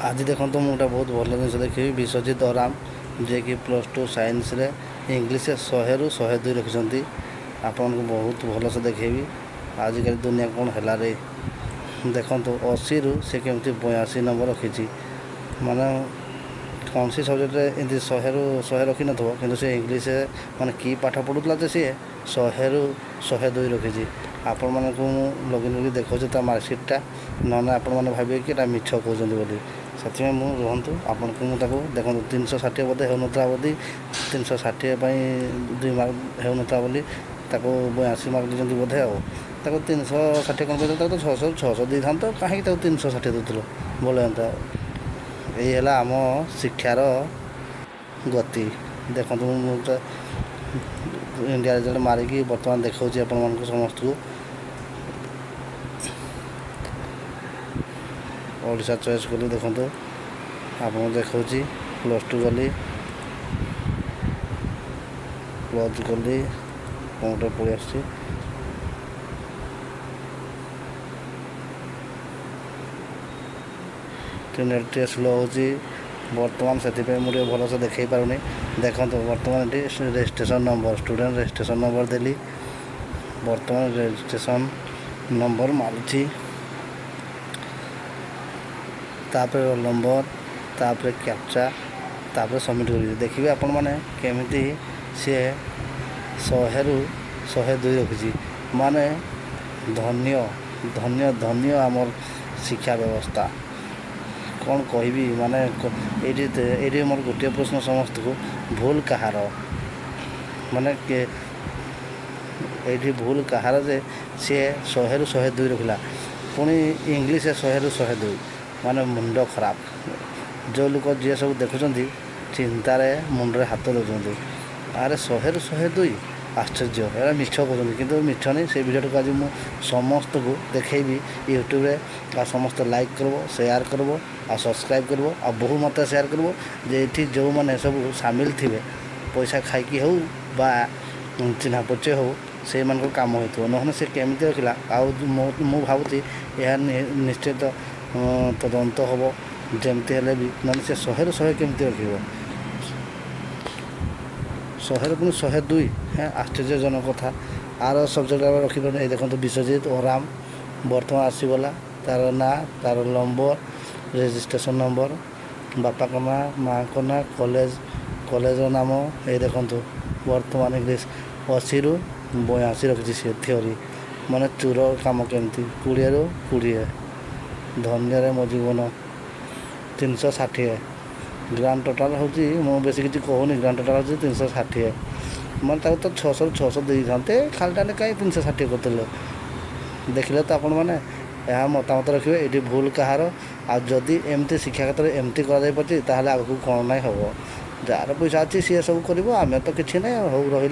ଆଜି ଦେଖନ୍ତୁ, ମୁଁ ଗୋଟେ ବହୁତ ଭଲ ଜିନିଷ ଦେଖିବି। ବିଶ୍ୱଜିତ ଓରାମ, ଯିଏକି +2 ସାଇନ୍ସରେ ଇଂଲିଶ 100ରୁ 102 ରଖିଛନ୍ତି। ଆପଣଙ୍କୁ ବହୁତ ଭଲସେ ଦେଖେଇବି। ଆଜିକାଲି ଦୁନିଆ କ'ଣ ହେଲାରେ! ଦେଖନ୍ତୁ, 80ରୁ ସେ କେମିତି 82 ନମ୍ବର ରଖିଛି। ମାନେ କୌଣସି ସବଜେକ୍ଟରେ ଏମିତି 100ରୁ 100 ରଖିନଥିବ, କିନ୍ତୁ ସେ ଇଂଲିଶ ମାନେ କି ପାଠ ପଢ଼ୁଥିଲା ଯେ ସିଏ 100ରୁ 102 ରଖିଛି। ଆପଣମାନଙ୍କୁ ମୁଁ ଲଗଇନ୍ କରିକି ଦେଖାଉଛି ତା ମାର୍କସିଟ୍ଟା। ନହେଲେ ଆପଣମାନେ ଭାବିବେ କି ଏଇଟା ମିଛ କହୁଛନ୍ତି ବୋଲି। ସେଥିପାଇଁ ମୁଁ ରୁହନ୍ତୁ, ଆପଣଙ୍କୁ ମୁଁ ତାକୁ ଦେଖନ୍ତୁ। 360 ବୋଧେ ହେଉନଥିଲା ବୋଧେ, 360 ପାଇଁ 2 ମାର୍କ ହେଉନଥିଲା ବୋଲି ତାକୁ 82 ମାର୍କ ଦେଇଛନ୍ତି ବୋଧେ। ଆଉ ତାକୁ 360 କ'ଣ ପାଇଁ? ତାକୁ ତ 600 600 ଦେଇଥାନ୍ତ। କାହିଁକି ତାକୁ 360 ଦେଉଥିଲ? ଭଲ ହୁଅନ୍ତା। ଏଇ ହେଲା ଆମ ଶିକ୍ଷାର ଗତି। ଦେଖନ୍ତୁ, ମୁଁ ତ ଇଣ୍ଡିଆ ରେଜଲ୍ଟ ମାରିକି ବର୍ତ୍ତମାନ ଦେଖାଉଛି ଆପଣମାନଙ୍କୁ ସମସ୍ତଙ୍କୁ। ଓଡ଼ିଶା ଚଏସ୍ କଲି, ଦେଖନ୍ତୁ, ଆପଣଙ୍କୁ ଦେଖାଉଛି। +2 ଗଲି, କ୍ଲୋଜ୍ କଲି, କ'ଣ ଗୋଟେ ପଳେଇ ଆସୁଛି। ଟିକେ ନେଟ୍ ଟିକେ ସ୍ଲୋ ହେଉଛି ବର୍ତ୍ତମାନ, ସେଥିପାଇଁ ମୁଁ ଟିକେ ଭଲସେ ଦେଖାଇ ପାରୁନି। ଦେଖନ୍ତୁ, ବର୍ତ୍ତମାନ ଏଠି registration number, student registration number ଦେଲି। ବର୍ତ୍ତମାନ ରେଜିଷ୍ଟ୍ରେସନ୍ ନମ୍ବର ମାରୁଛି, ତାପରେ ରୋଲ୍ ନମ୍ବର, ତାପରେ କ୍ୟାପଚା, ତାପରେ ସବମିଟ୍ କରିବି। ଦେଖିବେ ଆପଣମାନେ କେମିତି ସିଏ 100ରୁ 102 ରଖିଛି। ମାନେ ଧନ୍ୟ, ଧନ୍ୟ, ଧନ୍ୟ ଆମର ଶିକ୍ଷା ବ୍ୟବସ୍ଥା। କ'ଣ କହିବି? ମାନେ ଏଇଠି ଏଇଠି ମୋର ଗୋଟିଏ ପ୍ରଶ୍ନ ସମସ୍ତଙ୍କୁ, ଭୁଲ କାହାର? ମାନେ ଏଇଠି ଭୁଲ କାହାର ଯେ ସିଏ 100ରୁ 102 ରଖିଲା? ପୁଣି ଇଂଲିଶ 100ରୁ 102, ମାନେ ମୁଣ୍ଡ ଖରାପ। ଯେଉଁ ଲୋକ ଯିଏ ସବୁ ଦେଖୁଛନ୍ତି, ଚିନ୍ତାରେ ମୁଣ୍ଡରେ ହାତ ଦେଉଛନ୍ତି। ଆରେ, 100ରୁ 102, ଆଶ୍ଚର୍ଯ୍ୟ! ଏଇଟା ମିଛ କହୁଛନ୍ତି, କିନ୍ତୁ ମିଛ ନାହିଁ। ସେ ଭିଡ଼ିଓଟାକୁ ଆଜି ମୁଁ ସମସ୍ତଙ୍କୁ ଦେଖେଇବି ୟୁଟ୍ୟୁବରେ। ଆଉ ସମସ୍ତେ ଲାଇକ୍ କରିବ, ସେୟାର କରିବ ଆଉ ସବସ୍କ୍ରାଇବ୍ କରିବ ଆଉ ବହୁ ମାତ୍ରାରେ ସେୟାର କରିବ ଯେ ଏଠି ଯେଉଁମାନେ ସବୁ ସାମିଲ ଥିବେ, ପଇସା ଖାଇକି ହେଉ ବା ଚିହ୍ନା ପରିଚୟ ହେଉ, ସେଇମାନଙ୍କ କାମ ହେଇଥିବ। ନହେଲେ ସେ କେମିତି ରଖିଲା? ଆଉ ମୁଁ ଭାବୁଛି ଏହା ନିଶ୍ଚିତ ତଦନ୍ତ ହେବ ଯେମିତି ହେଲେ ବି। ନହେଲେ ସେ 100ରୁ 100 କେମିତି ରଖିବ? 100ରୁ ପୁଣି 102। ହେଁ, ଆଶ୍ଚର୍ଯ୍ୟଜନକ କଥା। ଆର ସବଜେକ୍ଟ ଆମେ ରଖିପାରୁନି। ଏଇ ଦେଖନ୍ତୁ, ବିଶ୍ୱଜିତ ଓରାମ ବର୍ତ୍ତମାନ ଆସିଗଲା। ତାର ନାଁ, ତାର ନମ୍ବର, ରେଜିଷ୍ଟ୍ରେସନ୍ ନମ୍ବର, ବାପାଙ୍କ ନାଁ, ମାଆଙ୍କ ନାଁ, କଲେଜ, କଲେଜର ନାମ। ଏଇ ଦେଖନ୍ତୁ, ବର୍ତ୍ତମାନ ଇଂଲିଶ 80ରୁ 82 ରଖିଛି ସିଏ। ଥିଓରି ମାନେ ଚୋର କାମ କେମିତି? 20ରୁ 20। ଧନ୍ୟରେ ମୋ ଜୀବନ। 360 ଗ୍ରାଣ୍ଡ ଟୋଟାଲ୍ ହେଉଛି। ମୁଁ ବେଶୀ କିଛି କହୁନି। ଗ୍ରାଣ୍ଡ ଟୋଟାଲ୍ ହେଉଛି 360। ମାନେ ତାକୁ ତ 600ରୁ 600 ଦେଇଥାନ୍ତେ, ଖାଲିଟାରେ କାହିଁ 360 କରିଥିଲେ? ଦେଖିଲେ ତ ଆପଣମାନେ, ଏହା ମତାମତ ରଖିବେ, ଏଇଠି ଭୁଲ କାହାର? ଆଉ ଯଦି ଏମିତି ଶିକ୍ଷା କ୍ଷେତ୍ରରେ ଏମିତି କରାଯାଇପାରୁଛି, ତାହେଲେ ଆଗକୁ କ'ଣ ନାହିଁ ହେବ? ଯାହାର ପଇସା ଅଛି ସିଏ ସବୁ କରିବ, ଆମେ ତ କିଛି ନାହିଁ। ହଉ, ରହିଲି।